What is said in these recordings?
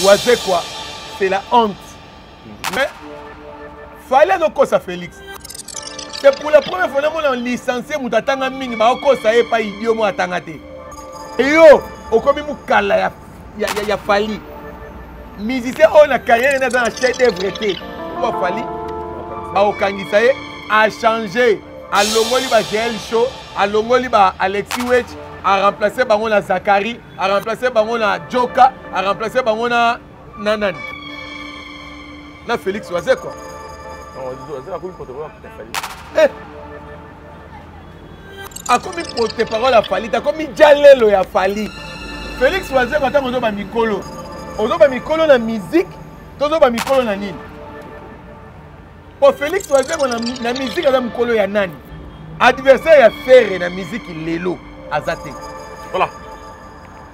Wazekwa, c'est la honte. Mais fallait azokosa Félix. C'est pour la première fois namona licencié moto atanga mingi bakokosa ye epai idiot moko atanga te. Yo okomi mukala ya, ya, ya, ya Fally. Musicien oyo na carrière naza na chef d'œuvre te. Mpo Fally bakokangisa ye a changer alongoli ba GL Show, alongoli ba Alexis Wetch, a remplacer bango na Zachary a remplacer bango na Joka, a remplacer bango na na nani? Na Félix Wazekwa. Eh! akomi porte parole ya Fally, akomi jalelo ya Fally. Félix Wazekwa ntango ozoba mikolo, ozoba mikolo na musique, tozoba mikolo na nini? Po Felix Wazekwa na, na musique aza mukolo ya nani? Adversaire ya Ferre na musique lelo aza te. Voilà.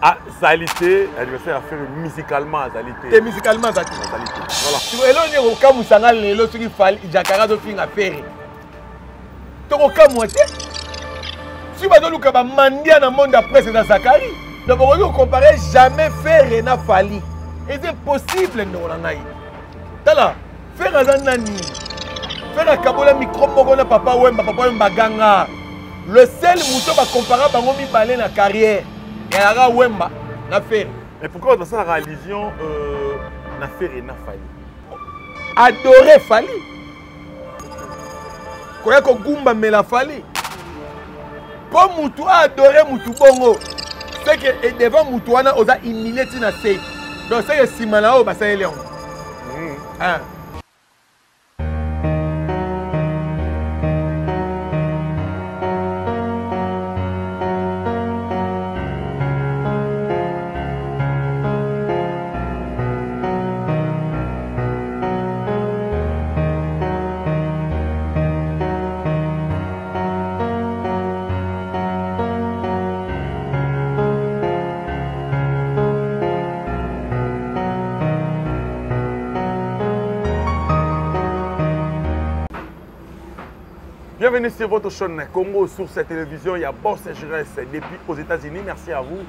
Azali te, adversaire ya Ferre musicalement azali te. Te musicalement aza te. Azali te. Voilà. Siko eloko nini ekokamwisa nga lelo soki Fally Jakara azofinga Ferre. Tokokamwa te. Soki bazoluka ba mandia na monde ya presse eza Zakari. Donc okoki kocompare jamais Ferre na Fally. Eza impossible ndeko na ngai. Tala Ferre aza nani? Ferre akabola micro moko na Papa Wemba, Papa Wemba ganga. Le seul moto ba compara bango mibale na carrière ezalaka Wemba na Ferre. Mais pourquoi basalaka allusion euh, na Ferre na Fally? Adorer Fally. Koya kogumbamela Fally. Mpo mutu a adore mutu bongo c'est que devant mutu wana oza humilie ti na se. Donc c'est que nsima na oyo basaleli yango. Ah. Bienvenue sur votre chaîne Congo sur cette télévision. Il y a Boss Jurès depuis aux États-Unis. Merci à vous.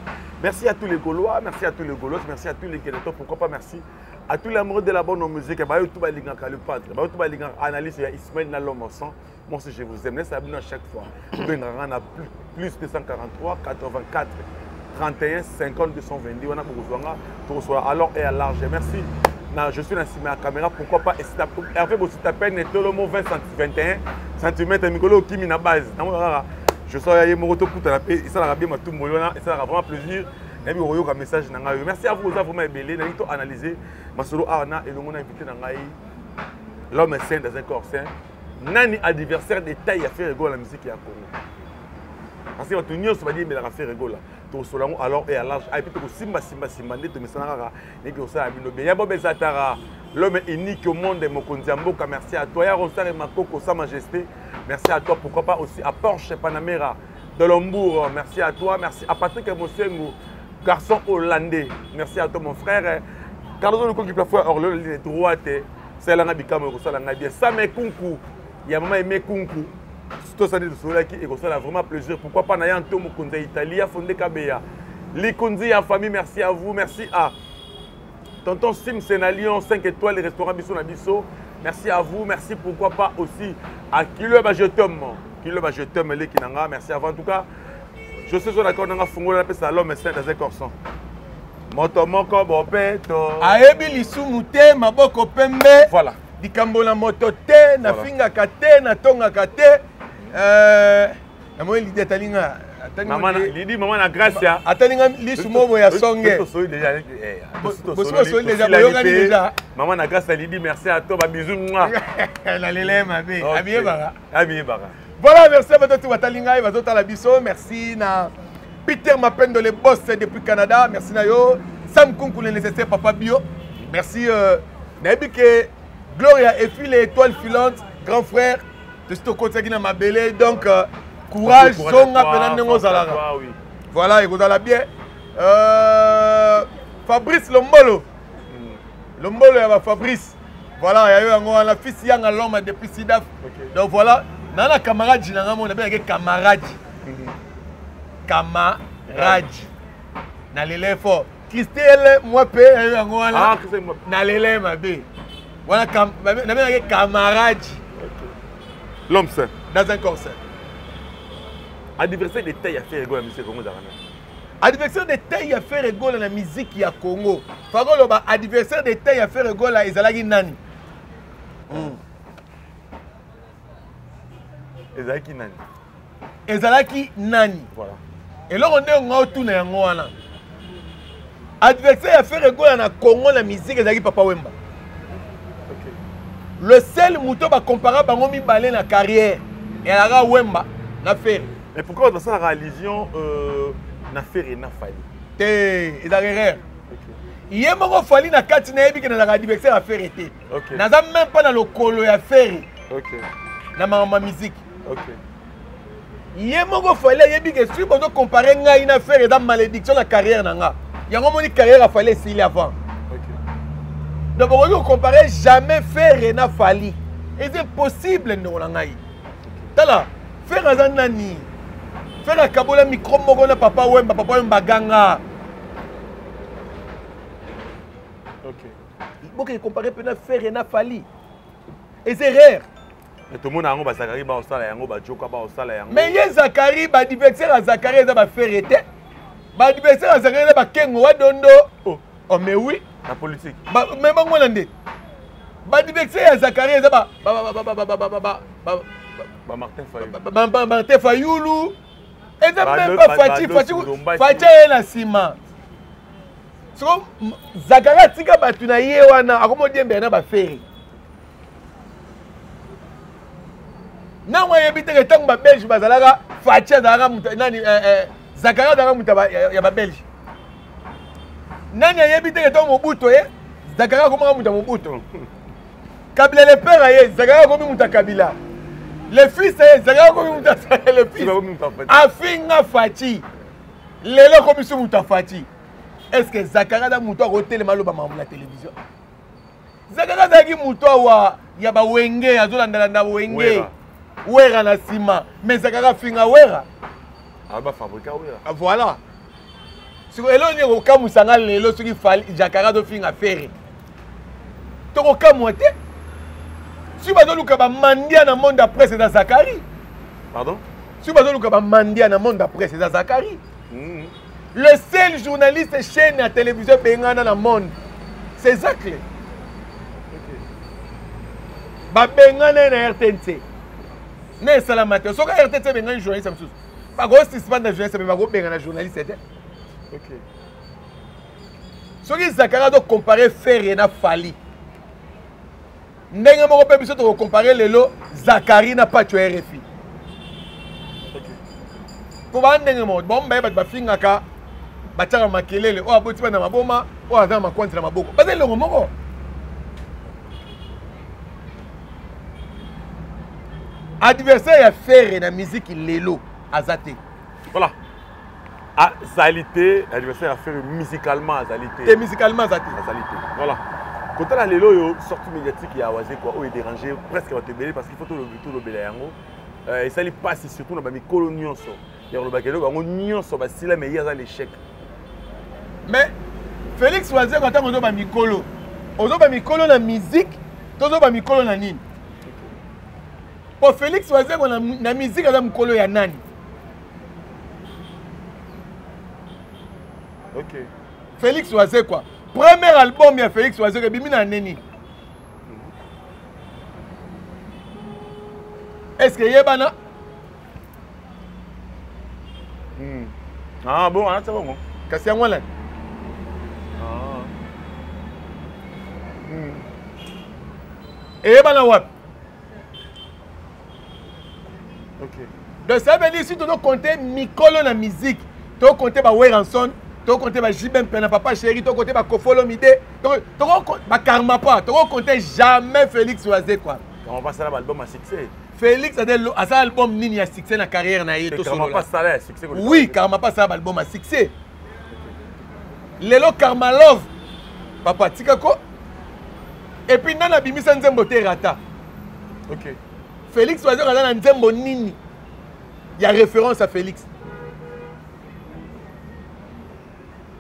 Merci à tous les Gaulois, merci à tous les Gaulois, merci à tous les Guénétons. Pourquoi pas merci à tous les amoureux de la bonne musique. Bah, tout le padre. Bah, tout analyste, il y a Ismaël Nalom ensemble. Moi aussi, je vous aime. Ça à chaque fois. Plus 243 84 31 50 222. On a beaucoup de Alors, et à large. Merci. Non, je suis dans la caméra. Pourquoi pas Hervé Bossi t'appelle Netolomo 20 21 cm. Mikolo Kimi na base. Je suis allé Moroto Kouta la paix. Et ça, la bien, tout le Et ça, vraiment plaisir. nayebi koyoka message na ngai merci à vous oza vraiment ebele nalingi to analyser masolo awa na elongo na invité na ngai l'homme est saint dans un corps saint nani adversaire de taille ya Ferre Gola na musique ya Congo parce que bato nyonso badiembelaka Ferre Gola tokosola yango alors et à large et puis tokosimba simba simba nde tomesana kaka ndenge kosala bino bien ya bob ezatara l'homme unique au monde mokonzi ya mboka merci à toi ya rosare makoko sa majesté merci à toi pourquoi pas aussi à Porsche Panamera de Lombourg merci à toi merci à Patrick Mosengo garçon hollandais merci à toi mon frère Carlos Lukoki plafond Orlando ligne droite salanga bikamwa ekosala ngai bien same kunku ya mama aime kunku tosali tosololaki ekosala vraiment plaisir pourquoi pas na ya nto mokonzi ya italie ya fonde kabeya likonzi ya famille merci à vous merci à tonton sim c'est na lyon 5 étoiles restaurant biso na biso merci à vous merci pourquoi pas aussi à kilo ba je t'aime kilo ba je t'aime leki na nga merci à vous en tout cas je sais d'accord nanga fungola napesa l'homme saint dans un corps moto moko bopeto ayebi lisumu te maboko pembe voilà likambo na moto te nafingaka te natongaka te euh, namoni lidi atali nga lidi mama na gracia atali nga lisu moko ya songe bosi bosoli deja boyokani deja mama na gracia lidi merci à toi babisou mwa nalela ye mabe amiyebaka amiyebaka voilà merci à bato tu batali ngai bazotala biso merci na Peter Mapendo le boss depuis Canada merci na yo Sam Kunku le nécessaire papa bio merci euh, nayebi ke Gloria Efile étoile filante grand frère tosi tokotisaki na mabele donc euh, courage zonga mpena ndenge ozalaka voilà ekozala bien euh, Fabrice Lombolo mm. Lombolo ya ba Fabrice voilà ya yo yango wana fils yanga l'homme depuis Sidaf okay. donc voilà na na camarade na nga mona bengaki camarade mm -hmm. camarade na lele fort. Christelle Mwape yango wana. Ah, Christelle Mwape. Nalela ye mabe. Wana nabengaki camarade. L'homme saint. Dans un corps saint. Adversaire de taille ya Ferre Gola musique Congo ezalaka nani? Adversaire de taille ya Ferre Gola na musique ya Congo. Fakoloba adversaire de taille ya Ferre Gola ezalaki nani? Ezalaki nani? Ezalaki nani? Voilà. Eloko nde nga otuna yango wana. Adversaire ya Ferre Gola na Congo na musique ezalaki Papa Wemba. Okay. Le seul moto ba compara bango mibale na carrière ezalaka Wemba na Ferre. Mais pourquoi basalaka allusion na Ferre na Fally? Te, ezalaka erreur. Okay. Ye moko Fally na kati nayebi ke nazalaka adversaire ya Ferre te. Okay. Naza même pas na lokolo ya Ferre. Okay. Na makambo ya musique. Okay. Ye moko Fally ayebi ke soki bozo comparer ngai na Ferre eza malédiction na carrière na nga. Yango moni carrière ya Fally esili avant. Okay. Donc bokoki kocompare jamais Ferre na Fally. Eza impossible ndeko na ngai. Tala, Ferre aza nani? Ferre akabola micro moko na Papa Wemba, Papa Wemba ganga. Okay. Bokoki comparer mpe na Ferre na Fally. Eza erreur. Mais tomona yango bazakari baosala yango, bajoka baosala yango. Mais ye Zakari, baadversaire ya Zakari eza baFerre te. Baadversaire ya Zakari eza bakengo wa dondo. Oh. Oh, mais oui. Na politique. Mais bango wana nde. Baadversaire ya Zakari eza ba ba Martin Fayulu. Ba Martin Fayulu. Eza même pas Fatshi, Fatshi, Fatshi aye na nsima. Siko Zakari atika bato na ye wana akomodiembela na baFerre. Nango ayebi te ke ntango babelge bazalaka Fatshi azalaka moto nani, Zakari azalaka moto ya babelge. Nani ayebi te ke ntango Mobutu ye Zakari akomaka moto ya Mobutu. Kabila le père aye, Zakari akomi moto ya Kabila. Le fils aye, Zakari akomi moto ya le fils. Afinga Fatshi. Lelo akomi so moto ya Fatshi. Est-ce que Zakari aza moto akotelema aloba makambo na télévision? Zakari azalaki moto awa ya bawenge, azolandalanda wenge. Wera na nsima, mais Zakari afinga Wera. Ah, ba fabriquer Wera. Ah, voilà. Siko eloko nini ekokamwisa nga lelo soki Zakari azofinga Ferre? Tokokamwa te. Soki bazoluka bamandia na monde ya presse eza Zakari. Pardon? Soki bazoluka bamandia na monde ya presse eza Zakari. Le seul journaliste chaîne ya télévision bengana na monde, c'est Zacle. Okay. Babengana na RTNC. Na esalama te. Soki RTNC bengani journaliste mosusu, bako suspendre journaliste mais bako bengana journaliste te. Okay. Soki Zakari azo comparer Ferre na Fally, ndenge moko mpe biso toko comparer lelo Zakari na Pacho RFI. Okay. Po ba ndenge moko, bon baye bato bafingaka, batiaka makelele, oyo aboti bana maboma, oyo aza na makwanzi na maboko. Baza elongo moko. Adversaire ya Ferre na musique lelo aza te. Voilà. Azali te, adversaire ya Ferre musicalement azali te. Te musicalement aza te. Azali te. Voilà. Kotala lelo oyo sortie médiatique ya Wazekwa oyo déranger presque bato ebele parce qu'il faut tolobela yango. Esali pasi surtout na ba mikolo nyonso. Ya kolobaka eloko yango nyonso basila mais ye aza l'échec. Mais Félix Wazekwa ntango ozoba mikolo, ozoba mikolo na musique, tozoba mikolo na nini? Po Félix Wazekwa na musique aza mokolo ya nani? Ok. Félix Wazekwa, premier album ya Félix Wazekwa ebimi na nini? Est-ce que yebana? Ah bon, ah, c'est bon. Kasi yango wana. Ah. Eyebana wapi? Ok. Donc ça veut dire si tu dois compter mikolo na musique, tu dois compter ba Werrason, tu dois compter ba JB Mpiana, Papa Chéri, tu dois compter ba Koffi Olomide, tu dois compter ba Karmapa, tu dois compter jamais Félix Wazekwa. Karmapa asala ba album à succès. Félix a un album nini ya succès na carrière na ye, Et to Karmapa solola. sala ya succès koleka. Oui, Karmapa sala ba album à succès. Lelo Karma Love, papa tikako. Et puis nana bimisa nzembo te rata. Ok. Félix Wazekwa aza na nzembo nini ya référence à Félix?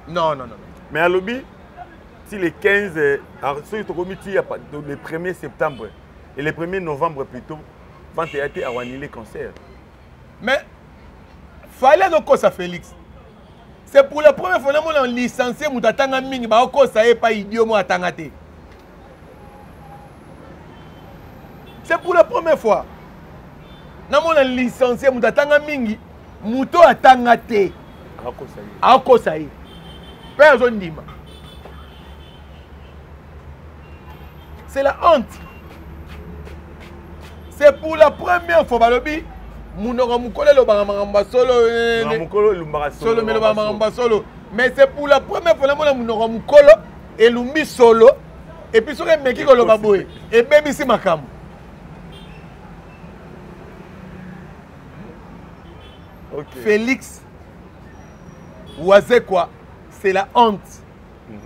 Non, non, non, non. Mais alobi ti le 15, soki tokomi ti le 1er septembre et le 1er novembre plutôt, vente ya te, awanile concert. Mais Fally azokosa Félix. C'est pour la première fois namona licencié moto atanga mingi baokosa ye epai idiot moko atanga te. C'est pour la première fois namona licencié moto atanga mingi, moto atanga te akosa ye mpe azondima. C'est la honte. C'est pour la première fois balobi munoko mokolo elobaka makambo ya solo, solo melobaka makambo ya solo, mais c'est pour la première fois namona munoko mokolo elumbi solo et puis soki emeki koloba boye ebebisi makambo. Okay. Félix Wazekwa, c'est la honte.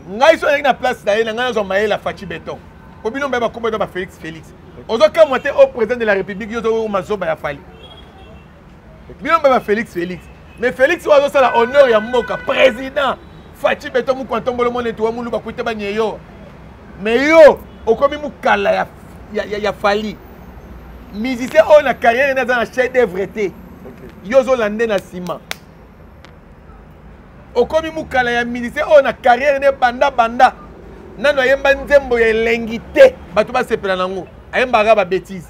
Ngai so nazalaki na place na ye, na ngai nazwa mayele ya Fatshi Béton. Po bino mbaye bakombo ba Félix Félix. Ozokamwa te au président de la République yo ozo mazoba ya Fally. Bino mbaye ba Félix Félix. Mais Félix oyo azosala honneur ya mboka, président Fatshi Béton mukwantombolo monetu wa muluba kuite banyeyo. Mais yo okomi mukala ya ya, ya, ya Fally. Musicien oyo na carrière na aza na chef d'œuvre te. Yo ozolande na nsima. Okomi mukala ya musicien oyo na carrière ne banda banda nano ayemba nzembo ya elengi te, bato basepela nango, ayembaka ba bêtises.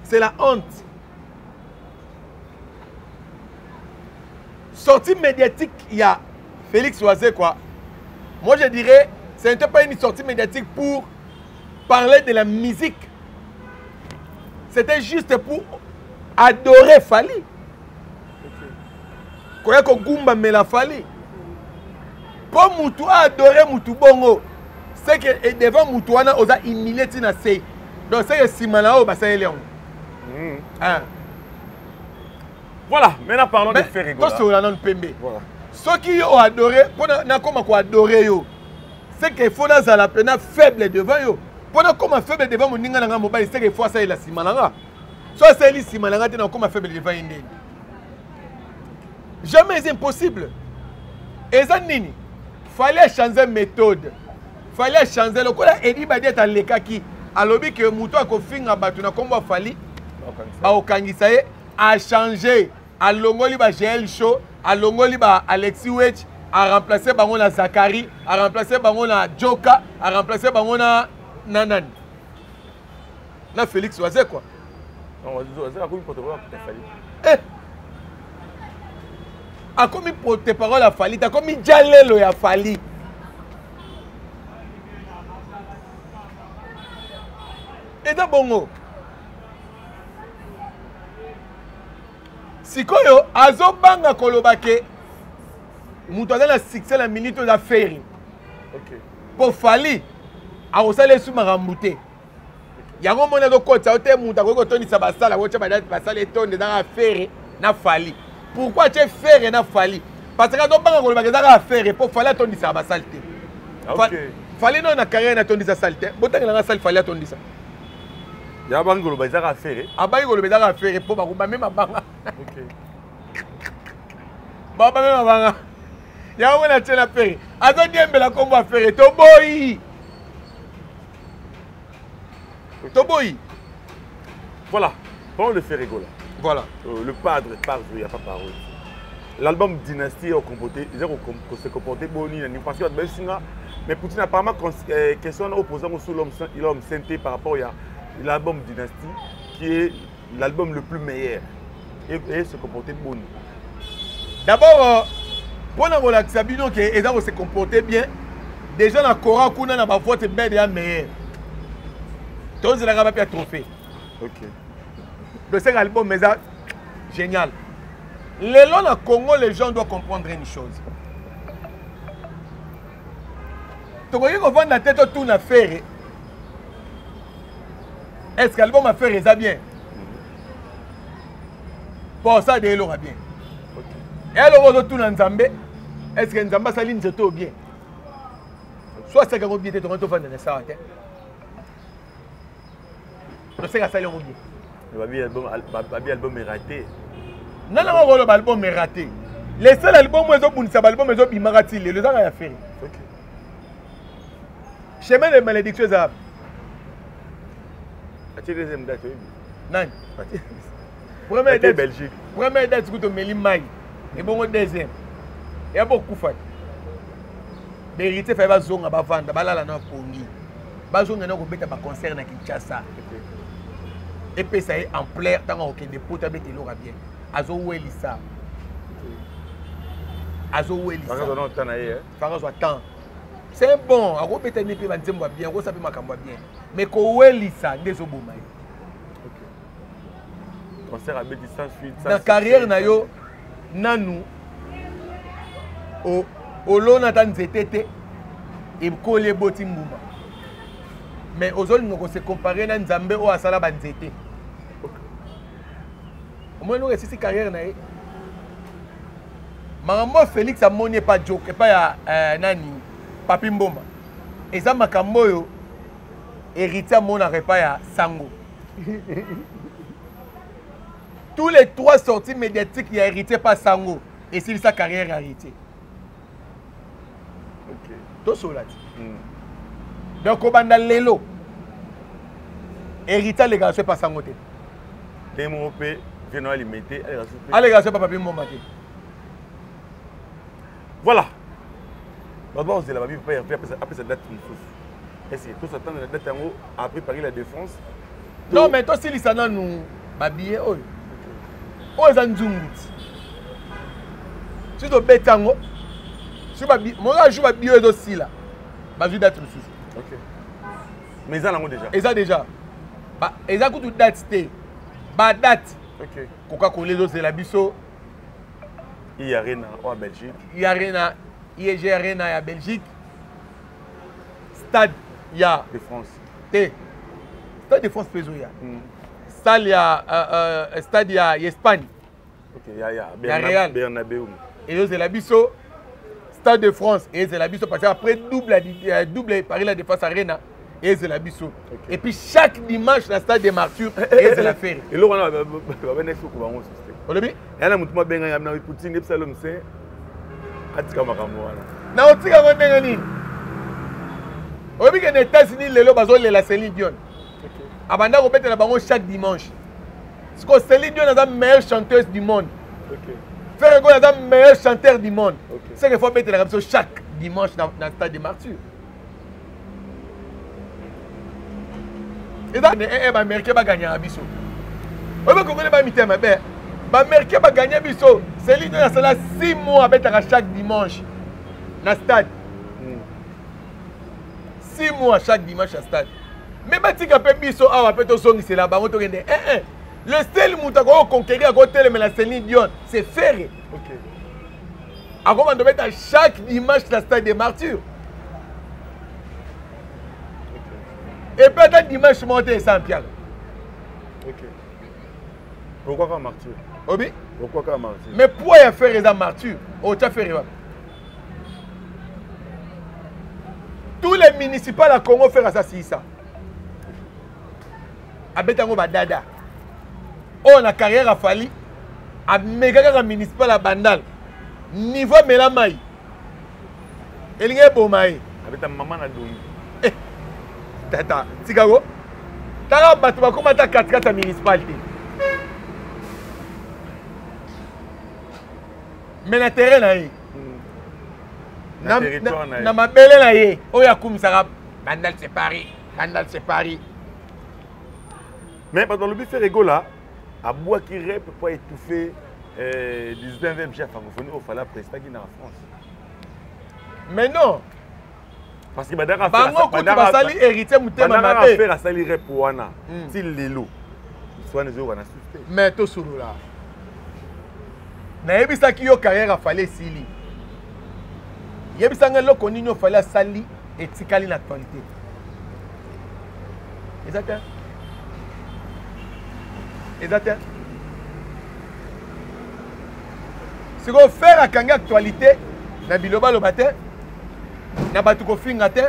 C'est la honte. Sortie médiatique ya Félix Wazekwa, moi je dirais ce n'était pas une sortie médiatique pour parler de la musique, c'était juste pour adorer Fally. Koya kogumbamela Fally. Po mutu a adorer mutu bongo, c'est que devant mutu wana oza humilié ti na se. Donc c'est que sima na oyo basaleli yango. Hein. Voilà, maintenant parlons de Ferre Gola. Tosolola nanu pembe. Voilà. Soki yo adorer, pona nakoma ko adorer yo, c'est que faut nazala pena faible devant yo. Pona koma faible devant moninga na nga mobali, c'est que faut asalela sima na nga. So asaleli sima na nga te, nakoma faible devant ye ndeni. Jamais, c'est impossible. Eza nini? Fallait changer méthode. Fallait changer lokola Edi Badiata alekaki, alobi que mutu akofinga bato na kombo ya Fally, baokangisa ye. A changer, alongoli ba GL Show, alongoli ba Alexis Wetch, a remplacer bango na Zakari, a remplacer bango na Joka, a remplacer bango na na nani? Na Félix Wazekwa. Non, Wazekwa akomi porte-parole ya Fally. Eh! Akomi porte-parole ya Fally, akomi jalelo ya Fally. Eza bongo. Sikoyo azobanga koloba ke moto aza na succès na minute oza Ferre. Po Fally akosala esu makambo te. Yango moni azokotisa yo te, moto akoki kotondisa basala, akotya basala etonde ezaka Ferre na Fally. Pourquoi atie Ferre na Fally? Parce que azobanga koloba ke ezaka Ferre, po Fally atondisaka basale te. Fally no na carrière na atondisa sale te. Botangelanga sale Fally atondisa. Ya bangi koloba ezaka Ferre. Abangi koloba ezaka Ferre po bakobame mabanga. Bakobame mabanga. Yango mona atie na Ferre. Azodiembela kombo ya Ferre. Toboyi. Toboyi. Voilà. Parlons de Ferre Gola. Voilà. Le padre, padre, il n'y a pas parole. L'album Dynastie est comporté, ils ont se comporté boni, parce que mais Poutine apparemment question opposant sous l'homme, l'homme synthé par rapport à l'album Dynastie qui est l'album le plus meilleur et se comporter boni. D'abord, pour nous relaxer bino que ils ont se comporter bien. Déjà na Cora kuna na ba vote belle ya meilleur. Tous les gars pas trophée. Le second album mais ça génial. Les lois na Congo, les gens doivent comprendre une chose. Tokoki kovanda te to tuna Ferre. Est-ce que l'album a Ferre eza bien? Bon, ça de eloko bien. Eloko ozotuna Nzambe, est-ce que Nzambe asali nzete oyo bien? Soit asali yango bien te, tongo tovanda na sawa te. Toseka asali yango bien. Babi album, babi album est raté. Non, non, non, album est raté. Le seul album oyo ezobundisa baalbum ezobimaka ti lelo ezaka ya Ferre. Chemin de malédiction eza wapi? Atie deuxième date, oyebi. Nani? Première date Belgique. Première date kutu omeli mai. Ebongo deuxième. Ya bokufa te. Héritier faye bazonga bavanda balala na pongi. Bazonga na kobeta ba concert na Kinshasa. Epesa ye ampleur ntango akokende poto abeta eloko ya bien. Azowelisa. Azowelisa. Faka azwa temps. C'est bon, akobeta nde mpe banzembo ya bien, akosala mpe makambo ya bien. Mais kowelisa nde ezoboma ye. Concert abeti sans suite. Na carrière na yo nanu olona ata nzete te ekoli eboti mbuma mais ozolinga kose comparer na nzambe oyo asala banzete. Omoni eloko esisi carrière na ye. Makambo oyo Félix amoni epa joke epa ya nani Papi Mboma eza makambo oyo héritier amonaka epa ya Sango. Tous les trois sorties médiatiques ya héritier pa Sango esilisa carrière ya héritier. Tosola ti. Donc kobanda lelo héritier alekaka so epa Sango te. Ndenge moko mpe vieux alimete aleka so mpe. Aleka so epa Papi Mboma te. Voilà. Bato bakozela babi papa Hervé apesa date mosusu. Est-ce que tosatana na date yango après Paris la Défense? Non, mais tosilisa nanu babillet oyo. Oyo eza nzungu ti. Si tobeti yango, si moka jour babillet oyo ezosila, bazwi date mosusu. Ok. Mais eza nango déjà. Eza déjà. Ba, eza kutu date te. Ba date. Ok. Coca-Cola ezozela biso. I Arena oyo ya Belgique. I Arena, IEG Arena ya Belgique. Stade ya de France. T. Stade de France pezo ya. Salle ya stade ya Espagne. OK, ya ya Ya Real. Bernabeu. Ezozela biso Stade de France ezela biso parce que après double double Paris la Défense Arena ezela biso. Okay. Et puis chaque dimanche na stade des Martyrs ezela Ferre. Eloko wana ba bene soko bango système. Olobi? Yana mutu mabenga ya na Poutine ebisa l'homme c'est atika makambo wana. Na otika ngo ndenge nini? Oyebi ke na États-Unis lelo bazolela Céline Dion. Okay. Abanda kobetela bango chaque dimanche. Siko Céline Dion aza meilleure chanteuse du monde. Okay. Ferre Gola aza meilleur chanteur du monde. Okay. C'est que faut betelaka biso chaque dimanche na stade des Martyrs. Eza ne eh, ba Américains ba gagnaka biso. Oyo ba Congolais ba mitema mabe. Ba Américains ba gagner biso. Céline Dion asala 6 mois abetaka chaque dimanche na stade. 6 mois chaque dimanche à stade. Mais batika pe biso awa pe tozongisela bango tokende eh eh. Le seul moto akoki conquérir akotelemela Céline Dion, c'est Ferre. Okay. Akobanda obeta chaque dimanche na stade des Martyrs. Okay. Et puis ata dimanche moko te esa mpiaka. Okay. Pourquoi pas martyr? Obi? Pourquoi pas martyr? Mais poids ya Ferre eza martyr. Otya Ferre wapi? Tous les municipales à Congo Ferre asasilisa. Abeta yango badada. Oyo na carrière afali ameka kaka municipal ya Bandal. Niveau amela mai. Elingi eboma ye. Abeta mama na dongi. Eh, tata, tikako. Tala bato bakoma ata katikati ya municipal te. Mais na terrain na ye. Na territoire na ye. Na mabele na ye oyo akumisaka Bandal c'est Paris, Bandal c'est Paris. Mais bato balobi Ferre Gola abwaki rep pour étouffer 19e chef francophonie oyo Fally aprestaki na France. Mais non. Parce que badaka bango kutu basali héritier motema mabe. Ferre asali rep wana ti lelo. Swana ezoyoka na suite te. Mais tosolola. Nayebisaki yo carrière afali esili. Yebisanga eloko nini ofali asali etikali na actualité. Eza te. Eza te. Sikoyo Ferre akangi actualité na bilobaloba te, na bato kofinga te.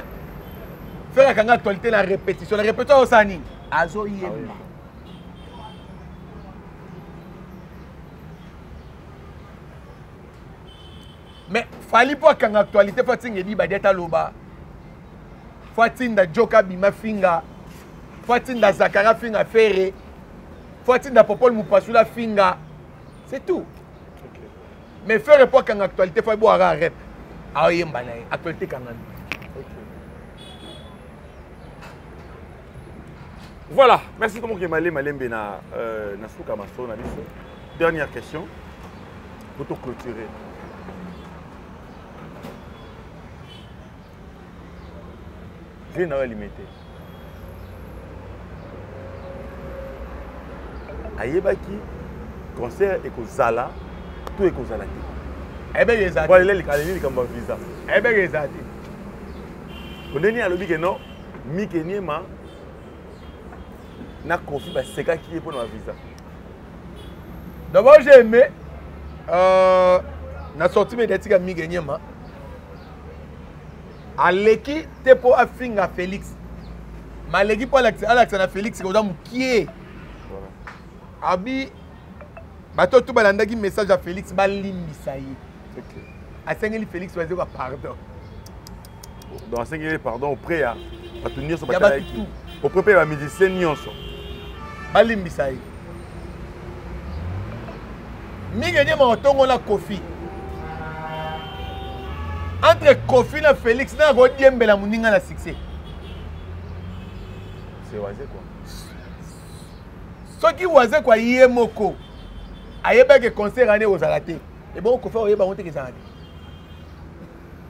Ferre akangi actualité na répétition. Na répétition azosala nini? Azoyemba. Fally mpo akanga actualité, fo atinga Edi Badiata aloba, fo atinda Joka bima finga, fo atinda Zakara finga Ferre, fo atinda Popol Mupasula finga, c'est tout. Mais Ferre mpo akanga actualité, fo ebwaka rep aoyemba na ye, actualité ekangami. Voilà, merci. Comment que Malé Malembe na suka maso na biso. Dernière question pour tout clôturer. Vie na limité. Ayebaki concert ekozala to ekozala te. Ayebaki eza te. Aleli likambo ya visa. Ayebaki eza te. Ondeni alobi ke non, Mike Niema na Kofi basekaki ye mpo na bavisa. D'abord, j'ai aimé na sortie médiatique ya Mike Niema, aleki te mpo afinga Félix, maleki mpo alakisa na Félix koza mokie. Abi bato tu balandaki message ya Félix, balimbisa ye. Asengeli Félix Wazekwa pardon. Donc asengeli pardon auprès ya bato nyonso batalaki, auprès mpe ya bamusicien nyonso. Balimbisa ye. Mingi nyema otongo na Kofi, entre Kofi na Félix na kodiembela moninga na succès. C'est Wazekwa. Soki Wazekwa ye moko ayebaki concert ane kozala te, ebongo Kofi oyeba yango te kezala te?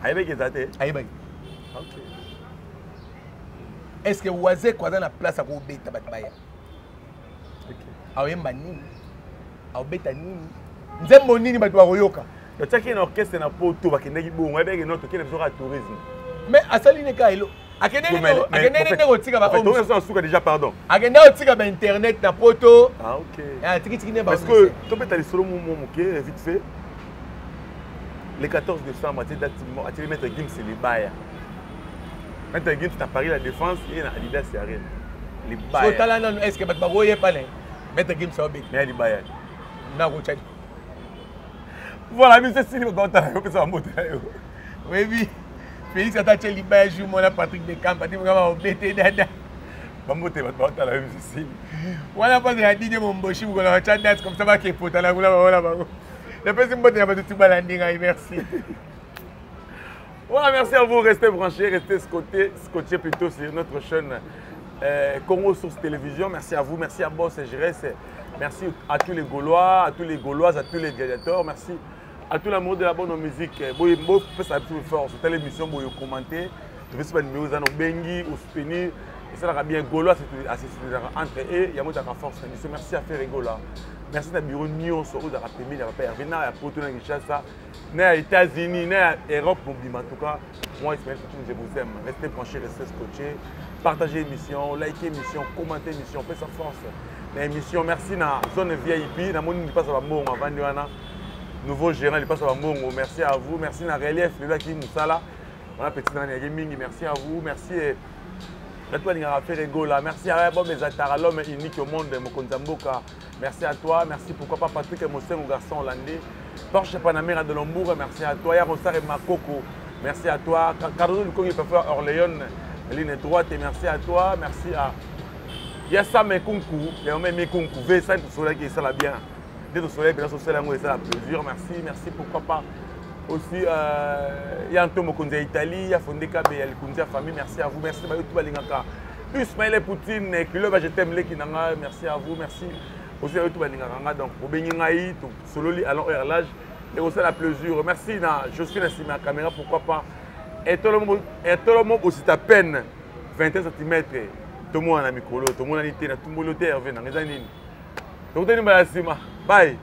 Ayebaki eza te. Ayebaki. Est ce que Wazekwa aza na place akobeta bato baya? Aoyemba nini? Aobeta nini? Nzembo nini bato bakoyoka? Totiaki na orchestre na poto, bakendaki bongo, ayebaki no tokende biso kaka tourisme. Mais asali ne ka elo akendeki nde kotika. Baasuka déjà, pardon. Akende kotika bainternet na poto. Ah, ok. Atikitiki nde. Parce que tobeta lisolo mo moke vite fait. Le 14 décembre, atie date, atie Maître Gims libaya. Maître Gims na Paris La Défense ye na Adidas Arena. Libaya. Otala nanu, est ce que bato bakoyepa ne Maître Gims aobeta? Mais libaya. Nakotya. Voilà, biso esili. Bato baotala yo, opesa bambote na yo. Oyebi, Félix ata atie libaya jour mona Patrick de Camp ati mokama obete dada. Bambote bato baotala yo, biso esili. Wana mpasi ya DJ Momboshi, mokolo batya date comme ça, bakepotana kuna baona bango. Napesi mbote na bato tu balandi ngai, merci. Voilà, merci à vous. Restez branchés, restez scotchés, scotchés plutôt sur notre chaîne Congo Source Télévision. Merci à vous, merci à Boss et Giresse. Merci à tous les Gaulois, à tous les Gauloises, à tous les gladiateurs. Merci à tout l'amour de la bonne musique. Bon, bon, ça plus fort. Sur telle émission, bon, commenter. Tu veux pas numéro zano bengi ou soutenir. Et ça va bien Gaulois, c'est entre eux. Il y a moi de force. Merci à Ferre Gola. Merci à bureau nyonso oyo ezalaka pembeni ya papa Hervé, na ya poto, na Kinshasa, na ya États-Unis, na ya Europe mobima. En tout cas, moi, Ismaël Poutine, je vous aime. Restez branchés, restez scotchés, partagez l'émission, likez l'émission, commentez l'émission, faites sa force na émission. Merci na zone VIP, na moni lipasa bambongo avandi wana, nouveau gérant lipasa bambongo, merci à vous. Merci na Relief lelaki mosala wana, petit nani yaki mingi, merci à vous. Merci bato balingaka Ferre Gola. Merci à Bob Ezatara, l'homme unique au monde, mokonzi ya mboka, merci à toi. Merci, pourquoi pas, Patrick Mosengo, garçon hollandais, Porsche Panamera de Lombourg, merci à toi. Yarosare Makoko, merci à toi. Cardozo Lukongi, parfois Orléans, ligne droite, et merci à toi. Merci à Yassa Mekunku, Léomé Mekunku, V5 pour soleil qui est ça bien. Dès le soleil, bien sûr, ça la plaisir. Merci, merci, pourquoi pas. Aussi, Yanto Mokonzi Italie, ya Fondé Kabe, ya Likunzi famille, merci à vous. Merci, Bayo Toubalingaka. Ismaël Poutine, Club, je t'aime, Lekinanga, merci à vous, merci. Aussi, Bayo Toubalingaka, donc, Obengi Ngai, Sololi, allons l'âge, et aussi la plaisir. Merci, na, je suis la caméra, pourquoi pas. Et tout le monde aussi ta peine, 21 cm, tout le monde a mikolo, tout le monde a nité, tout le monde a Hervé, nanga nini. Donc, bye.